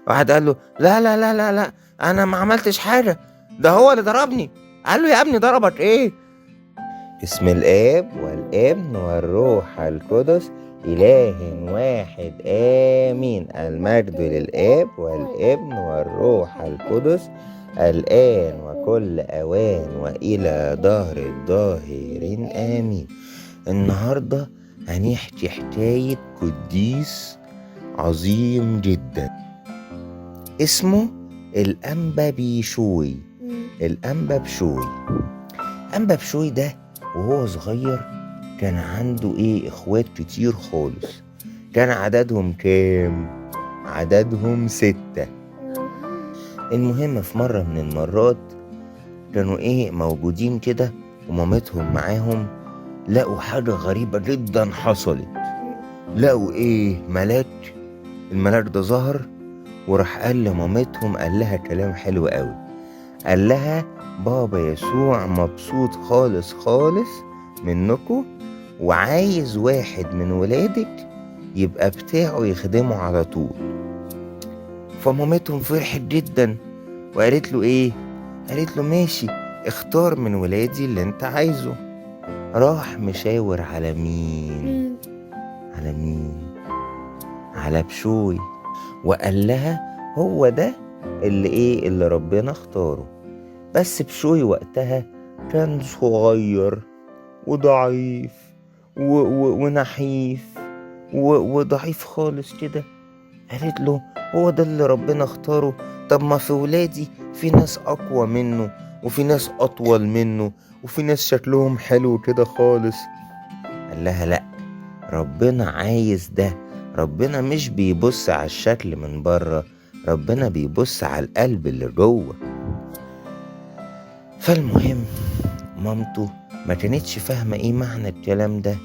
واحد قال له لا لا لا لا لا، انا ما عملتش حاجه، ده هو اللي ضربني. قال له يا ابني ضربك ايه؟ باسم الاب والابن والروح القدس اله واحد امين. المجد للاب والابن والروح القدس الان وكل اوان والى دهر الداهرين امين. النهارده هنحكي حكايه قديس عظيم جدا اسمه الأنبا بيشوي. الأنبا بشوي، أنبا بشوي ده وهو صغير كان عنده ايه؟ اخوات كتير خالص. كان عددهم كام؟ عددهم 6. المهم في مرة من المرات كانوا ايه موجودين كده ومامتهم معاهم، لقوا حاجة غريبة جدا حصلت. لقوا ايه؟ ملاك. الملاك ده ظهر وراح قال لمامتهم، قال لها كلام حلو قوي، قال لها بابا يسوع مبسوط خالص خالص منكم وعايز واحد من ولادك يبقى بتاعه يخدمه على طول. فمامتهم فرحت جدا وقالت له ايه؟ قالت له ماشي، اختار من ولادي اللي انت عايزه. راح مشاور على مين؟ على مين؟ على بشوي، وقال لها هو ده اللي ايه اللي ربنا اختاره. بس بشوي وقتها كان صغير وضعيف ونحيف وضعيف خالص كده. قالت له هو ده اللي ربنا اختاره؟ طب ما في ولادي في ناس اقوى منه وفي ناس اطول منه وفي ناس شكلهم حلو كده خالص. قال لها لا، ربنا عايز ده. ربنا مش بيبص على الشكل من بره، ربنا بيبص على القلب اللي جوه. فالمهم مامته ما كانتش فاهمة ايه معنى الكلام ده.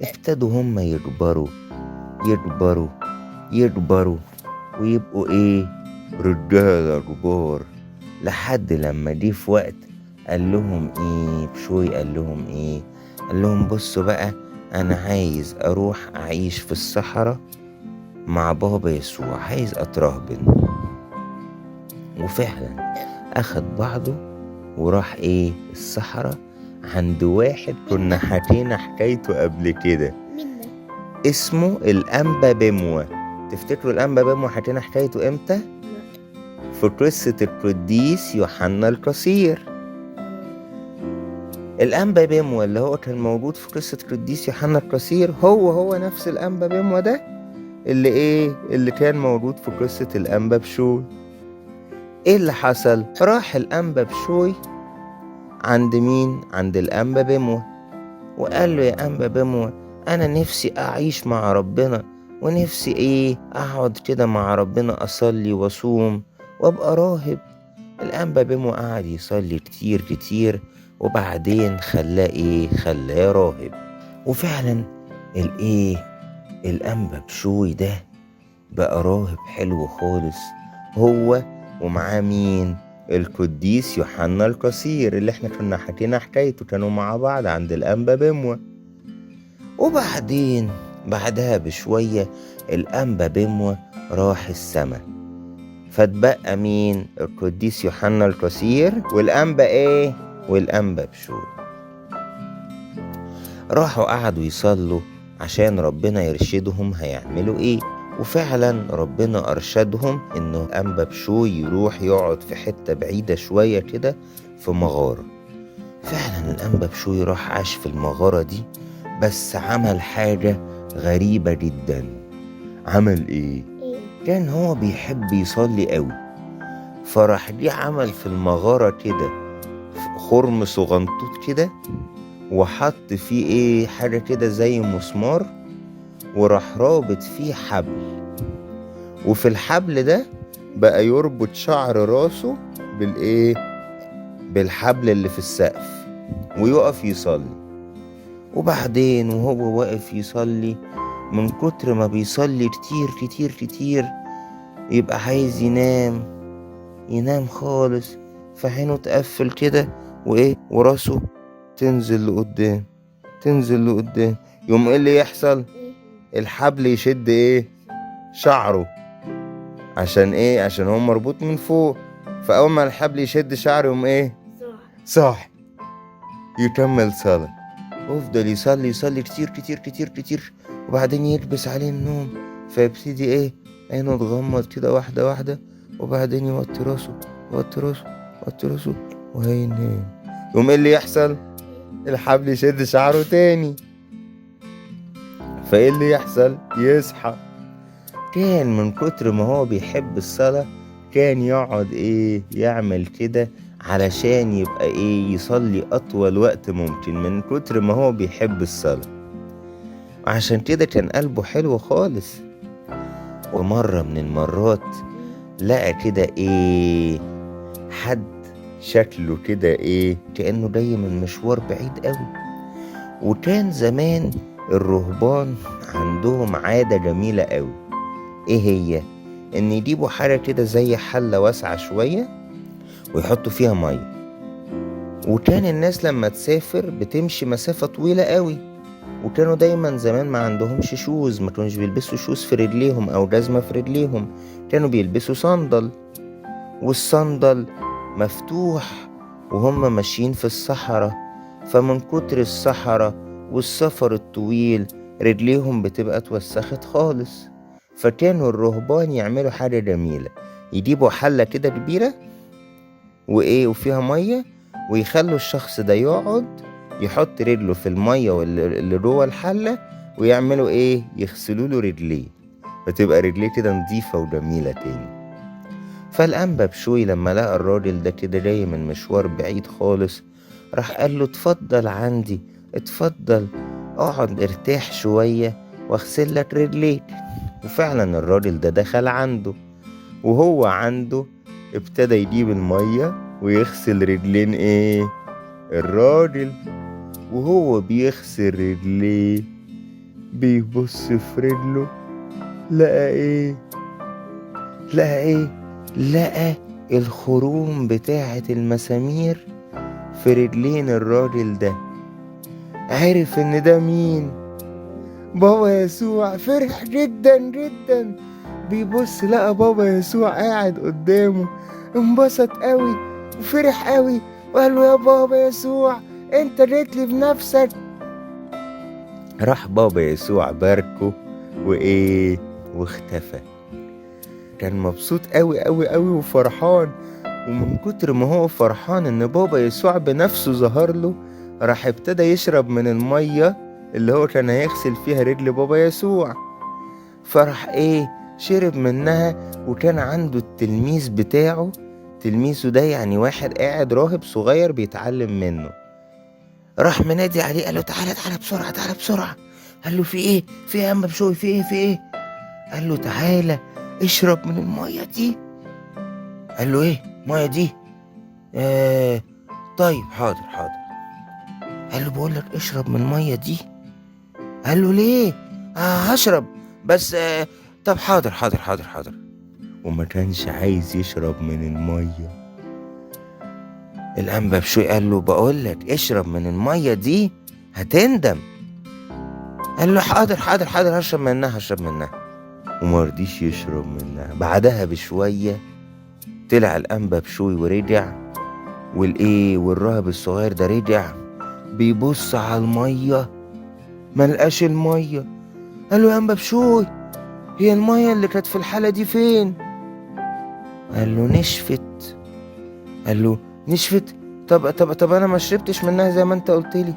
ابتدوا هم يكبروا يكبروا يكبروا ويبقوا ايه؟ رجالة كبار. لحد لما جه في وقت قال لهم ايه بشوي؟ قال لهم ايه؟ قال لهم بصوا بقى، انا عايز اروح اعيش في الصحراء مع بابا يسوع، عايز اترهبن. وفعلا اخد بعضه وراح ايه الصحراء عند واحد كنا حكينا حكايته قبل كده اسمه الأنبا بموة. تفتكروا الأنبا بموة حكينا حكايته امتى؟ في قصة القديس يوحنا القصير. الأنبا بموة اللي هو كان موجود في قصة القديس يوحنا القصير هو نفس الأنبا بموة ده اللي ايه اللي كان موجود في قصة الأنبا بشوي. ايه اللي حصل؟ راح الأنبا بشوي عند مين؟ عند الأنبا بموة، وقال له يا أنبا بموة أنا نفسي أعيش مع ربنا، ونفسي ايه أقعد كده مع ربنا، أصلي وأصوم وأبقى راهب. الأنبا بموة قعد يصلي كتير كتير وبعدين خلاه ايه؟ خلاه راهب. وفعلا الايه الأنبا بشوي ده بقى راهب حلو خالص، هو ومعاه مين؟ القديس يوحنا القصير اللي احنا كنا حكينا حكايته، كانوا مع بعض عند الأنبا بموة. وبعدين بعدها بشوية الأنبا بموة راح السما، فاتبقى مين؟ القديس يوحنا القصير والأنبا ايه؟ والأنبا بشوي. راحوا قعدوا يصلوا عشان ربنا يرشدهم هيعملوا ايه. وفعلا ربنا أرشدهم إنه أنبا بشوي يروح يقعد في حتة بعيدة شوية كده في مغارة. فعلا الأنبا بشوي راح عاش في المغارة دي، بس عمل حاجة غريبة جدا. عمل ايه؟ كان هو بيحب يصلي قوي، فراح جه عمل في المغارة كده خرم صغنطوط كده، وحط فيه ايه حاجة كده زي مسمار، وراح رابط فيه حبل، وفي الحبل ده بقى يربط شعر راسه بالايه بالحبل اللي في السقف، ويقف يصلي. وبعدين وهو واقف يصلي، من كتر ما بيصلي كتير كتير كتير يبقى عايز ينام، ينام خالص، فعينه تقفل كده وايه وراسه تنزل لقدام تنزل لقدام. يقوم ايه اللي يحصل؟ الحبل يشد ايه؟ شعره. عشان ايه؟ عشان هو مربوط من فوق، فاول ما الحبل يشد شعره يقوم ايه؟ صح، يكمل صلاة. ويفضل يصلي يصلي كتير كتير كتير كتير، وبعدين يلبس عليه النوم، فيبتدي ايه؟ عينه تغمض كده واحدة واحدة، وبعدين يوطي راسه يوطي راسه يوطي راسه وهينام. يقوم ايه اللي يحصل؟ الحبل يشد شعره تاني، فايه اللي يحصل؟ يصحى. كان من كتر ما هو بيحب الصلاة كان يقعد ايه؟ يعمل كده علشان يبقى ايه؟ يصلي اطول وقت ممكن، من كتر ما هو بيحب الصلاة. عشان كده كان قلبه حلو خالص. ومرة من المرات لقى كده ايه؟ حد شكله كده ايه؟ كأنه جاي من مشوار بعيد قوي. وكان زمان الرهبان عندهم عادة جميلة قوي، ايه هي؟ ان يجيبوا حاجة كده زي حلة واسعة شوية ويحطوا فيها مية. وكان الناس لما تسافر بتمشي مسافة طويلة قوي، وكانوا دايما زمان ما عندهمش shoes، ما كانوش بيلبسوا shoes في رجليهم او جزمة في رجليهم، كانوا بيلبسوا صندل، والصندل مفتوح وهم ماشيين في الصحراء، فمن كتر الصحراء والسفر الطويل رجليهم بتبقى اتوسخت خالص. فكانوا الرهبان يعملوا حاجة جميلة، يجيبوا حلة كده كبيرة وإيه وفيها مية، ويخلوا الشخص ده يقعد يحط رجله في المية اللي جوه الحلة، ويعملوا إيه؟ يغسلوا له رجليه، فتبقى رجليه كده نظيفة وجميلة تاني. فالأنبا بشوي لما لقى الراجل ده كده جاي من مشوار بعيد خالص، راح قال له اتفضل عندي، اتفضل اقعد ارتاح شوية واغسل لك رجليك. وفعلا الراجل ده دخل عنده، وهو عنده ابتدى يجيب المية ويغسل رجلين ايه؟ الراجل. وهو بيغسل رجليه بيبص في رجله لقى ايه؟ لقى ايه؟ لقى الخروم بتاعة المسامير في رجلين الراجل ده. عرف ان ده مين؟ بابا يسوع. فرح جدا جدا، بيبص لقى بابا يسوع قاعد قدامه، انبسط قوي وفرح قوي وقال له يا بابا يسوع انت جيت لي بنفسك. راح بابا يسوع باركه وايه؟ واختفى. كان مبسوط قوي قوي قوي وفرحان، ومن كتر ما هو فرحان ان بابا يسوع بنفسه ظهر له، راح ابتدى يشرب من المية اللي هو كان هيغسل فيها رجل بابا يسوع. فرح ايه؟ شرب منها. وكان عنده التلميذ بتاعه، تلميذه ده يعني واحد قاعد راهب صغير بيتعلم منه، راح منادي عليه قال له تعالى تعالى بسرعة تعالى بسرعة. قال له في ايه؟ في ايه يا عم بشوي؟ في ايه؟ في ايه؟ قال له تعالى اشرب من المية دي. قال له ايه المية دي؟ طيب حاضر حاضر. قال له بقول لك اشرب من المية دي. قال له ليه؟ هشرب بس طب حاضر حاضر حاضر حاضر. وما كانش عايز يشرب من المية. الأنبا بشوي قال له بقول لك اشرب من المية دي هتندم. قال له حاضر حاضر حاضر هشرب منها هشرب منها. وما رضيش يشرب منها. بعدها بشوية طلع الأنبا بشوي ورجع، والإيه والراهب الصغير ده رجع بيبص على المية ما لقاش المية. قال له يا أنبا بشوي هي المية اللي كانت في الحالة دي فين؟ قال له نشفت. قال له نشفت؟ طب طب طب أنا ما شربتش منها زي ما أنت قلت لي.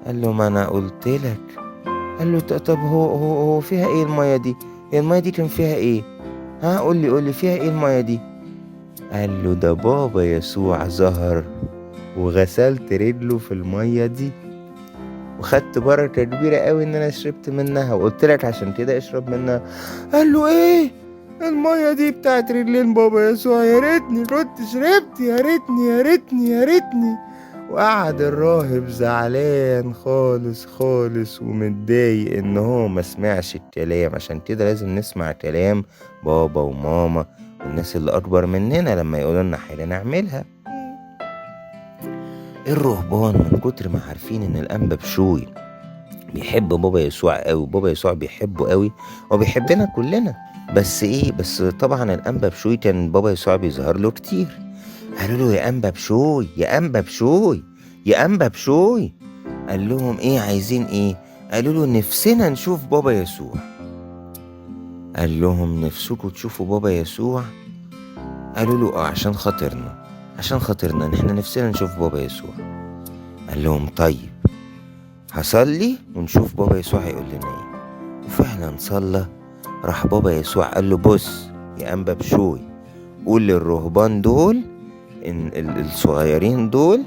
قال له ما أنا قلت لك. قال له طب هو فيها إيه المية دي؟ هي المية دي كان فيها إيه؟ ها قول لي قول لي فيها إيه المية دي؟ قال له ده بابا يسوع ظهر وغسلت رجله في المية دي وخدت بركة كبيرة قوي ان انا شربت منها، وقلت لك عشان كده اشرب منها. قال له ايه؟ المية دي بتاعت رجلين بابا يسوع، يا ريتني كنت شربت، يا ريتني يا ريتني يا ريتني. وقعد الراهب زعلان خالص خالص ومتضايق ان هو ما سمعش الكلام. عشان كده لازم نسمع كلام بابا وماما والناس اللي اكبر مننا لما يقولوا لنا حاجة نعملها. الرهبان من كتر ما عارفين ان الأنبا بشوي بيحب بابا يسوع قوي، بابا يسوع بيحبه قوي وبيحبنا كلنا، بس ايه، بس طبعا الانبا بشوي كان بابا يسوع بيظهر له كتير. قالوا له يا انبا بشوي، يا انبا بشوي، يا انبا بشوي. قال لهم ايه، عايزين ايه؟ قالوا له نفسنا نشوف بابا يسوع. قال لهم نفسكم تشوفوا بابا يسوع؟ قالوا له اه، عشان خاطرنا، عشان خاطرنا احنا نفسنا نشوف بابا يسوع. قال لهم طيب هصلي ونشوف بابا يسوع هيقول لنا ايه. وفعلا صلى. راح بابا يسوع قال له بص يا انبا بشوي، قول للرهبان دول، إن الصغيرين دول،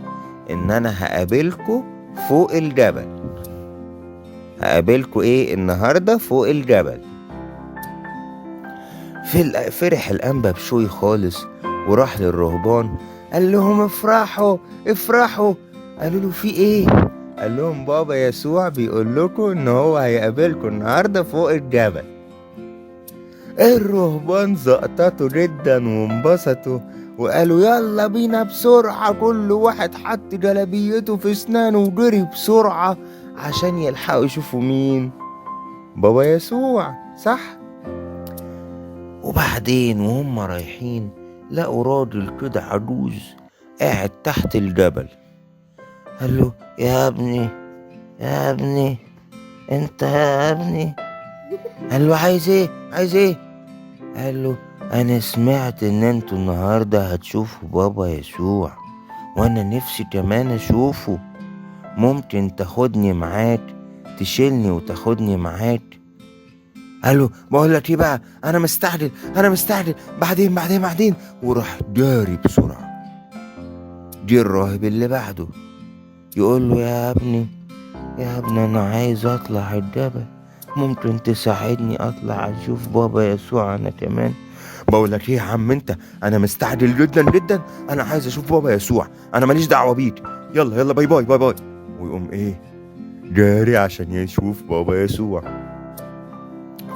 ان انا هقابلكوا فوق الجبل. هقابلكوا ايه النهارده؟ فوق الجبل. فرح الانبا بشوي خالص وراح للرهبان قال لهم افرحوا افرحوا. قالوا له في ايه؟ قال لهم بابا يسوع بيقول لكم ان هو هيقابلكم النهارده فوق الجبل. الرهبان زقططوا جدا وانبسطوا وقالوا يلا بينا بسرعة. كل واحد حط جلابيته في اسنانه وجري بسرعة عشان يلحقوا يشوفوا مين؟ بابا يسوع، صح؟ وبعدين وهم رايحين لقوا راجل كده عجوز قاعد تحت الجبل. قال له يا ابني، يا ابني، انت يا ابني. قال له عايز ايه؟ عايز ايه؟ قال له انا سمعت ان انتوا النهارده هتشوفوا بابا يسوع، وانا نفسي كمان اشوفه، ممكن تاخدني معاك، تشيلني وتاخدني معاك؟ قال له بقول لك ايه بقى، انا مستعجل، انا مستعجل، بعدين بعدين بعدين. وراح جاري بسرعه. جه الراهب اللي بعده يقول له يا ابني، يا ابني، انا عايز اطلع الجبل، ممكن تساعدني اطلع اشوف بابا يسوع انا كمان؟ بقول لك ايه يا عم انت، انا مستعجل جدا جدا، انا عايز اشوف بابا يسوع، انا ماليش دعوه بيك، يلا يلا bye bye bye bye. ويقوم ايه جاري عشان يشوف بابا يسوع.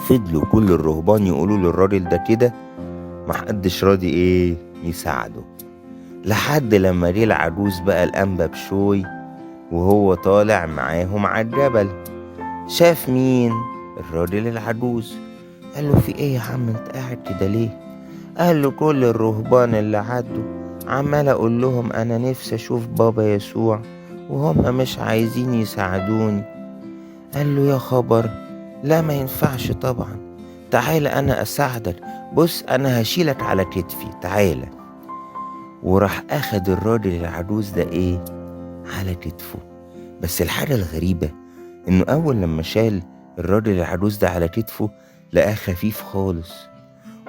فضلوا كل الرهبان يقولوا للراجل ده كده، محدش راضي ايه يساعده، لحد لما جه العجوز بقى الانبا بشوي وهو طالع معاهم على الجبل. شاف مين؟ الراجل العجوز. قال له في ايه يا عم انت قاعد كده ليه؟ قال له كل الرهبان اللي عدوا عمال اقول لهم انا نفسي اشوف بابا يسوع وهم مش عايزين يساعدوني. قال له يا خبر، لا ما ينفعش طبعا، تعالى انا اساعدك، بص انا هشيلك على كتفي، تعالى. وراح اخد الراجل العجوز ده ايه على كتفه. بس الحاجة الغريبة انه اول لما شال الراجل العجوز ده على كتفه لقاه خفيف خالص،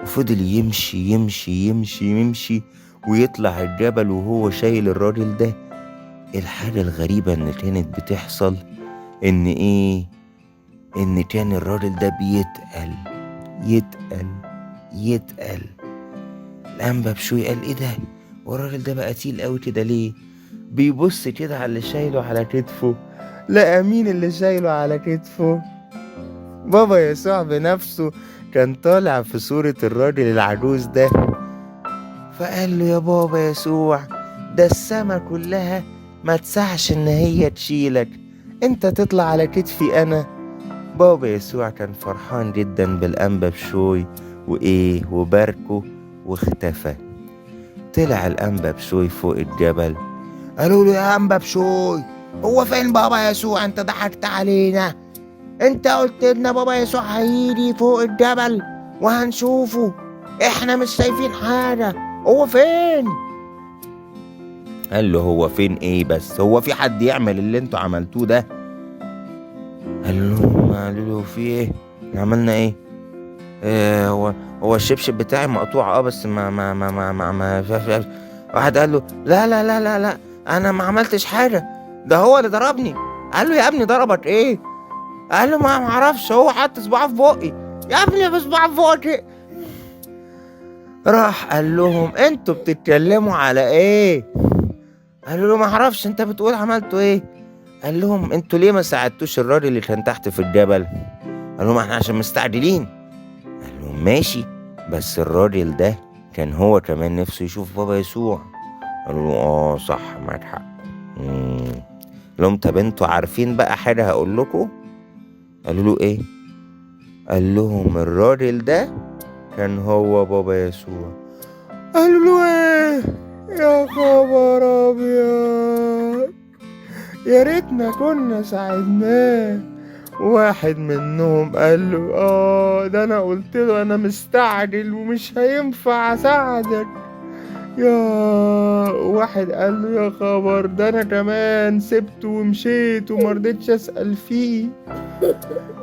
وفضل يمشي يمشي يمشي يمشي ويطلع الجبل وهو شايل الراجل ده. الحاجة الغريبة ان كانت بتحصل ان ايه، ان كان الراجل ده بيتقل يتقل يتقل. الأنبا بشوي قال ايه ده، والراجل ده بقى تقيل قوي كده ليه؟ بيبص كده على اللي شايله على كتفه، لقى مين اللي شايله على كتفه؟ بابا يسوع بنفسه كان طالع في صورة الراجل العجوز ده. فقال له يا بابا يسوع، ده السما كلها ما تسعش ان هي تشيلك، انت تطلع على كتفي انا. بابا يسوع كان فرحان جدا بالأنبا بشوي وايه وباركه واختفى. طلع الأنبا بشوي فوق الجبل. قالوا له يا أنبا بشوي، هو فين بابا يسوع؟ انت ضحكت علينا، انت قلت لنا بابا يسوع هيجي فوق الجبل وهنشوفه، احنا مش شايفين حاجة، هو فين؟ قال له هو فين ايه بس، هو في حد يعمل اللي انتوا عملتوه ده؟ قال لهم، قالوا له في ايه؟ احنا عملنا ايه؟ إيه هو الشبشب بتاعي مقطوع، بس ما ما ما ما ما, ما واحد قال له لا لا لا لا لا، انا ما عملتش حاجة، ده هو اللي ضربني. قال له يا ابني ضربك ايه؟ قال له ما اعرفش، هو حط صباعه في بقي. يا ابني بصباعه في بقي. راح قال لهم انتوا بتتكلموا على ايه؟ قالوا له ما اعرفش، انت بتقول عملتوا ايه؟ قال لهم انتوا ليه ما ساعدتوش الراجل اللي كان تحت في الجبل؟ قال لهم احنا عشان مستعجلين. قال لهم ماشي، بس الراجل ده كان هو كمان نفسه يشوف بابا يسوع. قالوا له اه صح، معاك حق. قال لهم طب انتوا عارفين بقى حاجة هقول لكم؟ قالوا له ايه؟ قال لهم الراجل ده كان هو بابا يسوع. قالوا له ايه؟ يا خبر ابيض، يا ريتنا كنا ساعدناه. واحد منهم قال له ده انا قلت له انا مستعجل ومش هينفع اساعدك. يا واحد قال له يا خبر، ده انا كمان سبته ومشيت ومرضتش اسأل فيه.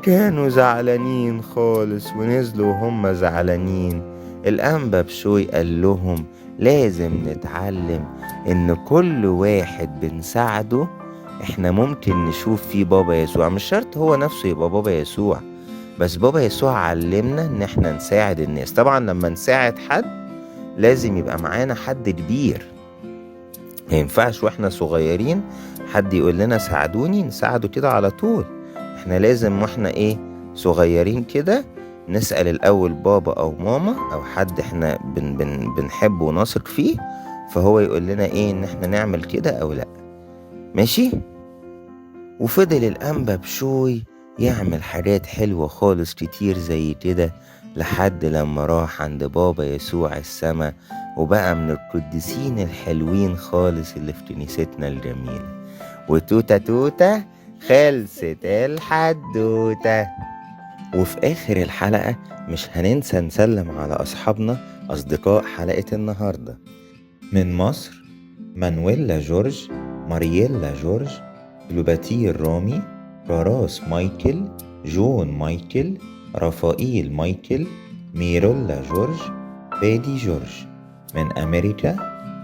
كانوا زعلانين خالص ونزلوا وهم زعلانين. الأنبا بشوي قال لهم لازم نتعلم إن كل واحد بنساعده إحنا ممكن نشوف فيه بابا يسوع. مش شرط هو نفسه يبقى بابا يسوع، بس بابا يسوع علمنا إن إحنا نساعد الناس. طبعا لما نساعد حد لازم يبقى معانا حد كبير، ما ينفعش وإحنا صغيرين حد يقول لنا ساعدوني نساعده كده على طول. إحنا لازم وإحنا صغيرين كده نسأل الأول بابا أو ماما أو حد إحنا بن بن بنحبه ونثق فيه، فهو يقول لنا إن إحنا نعمل كده أو لأ. ماشي؟ وفضل الأنبا بشوي يعمل حاجات حلوة خالص كتير زي كده لحد لما راح عند بابا يسوع السما، وبقى من القديسين الحلوين خالص اللي في كنيستنا الجميلة. وتوتة توتة خلصت الحدوتة. وفي آخر الحلقة مش هننسى نسلم على أصحابنا أصدقاء حلقة النهاردة. من مصر مانويلا جورج، مارييلا جورج، كلوباتير رامي، راراس مايكل، جون مايكل، رافائيل مايكل، ميرولا جورج، بادي جورج. من أمريكا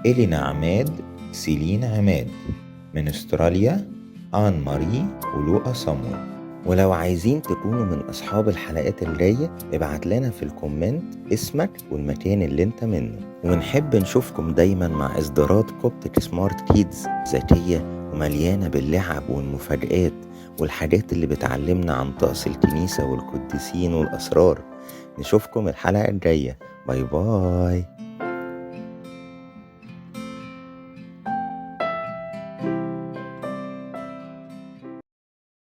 إلينا عماد، سيلين عماد. من أستراليا آن ماري ولوقا صامويل. ولو عايزين تكونوا من أصحاب الحلقات الجاية ابعت لنا في ال comment اسمك والمكان اللي انت منه. ونحب نشوفكم دايما مع إصدارات Coptic Smart Kids ذكية ومليانة باللعب والمفاجآت والحاجات اللي بتعلمنا عن طقس الكنيسة والقديسين والأسرار. نشوفكم الحلقة الجاية. bye bye.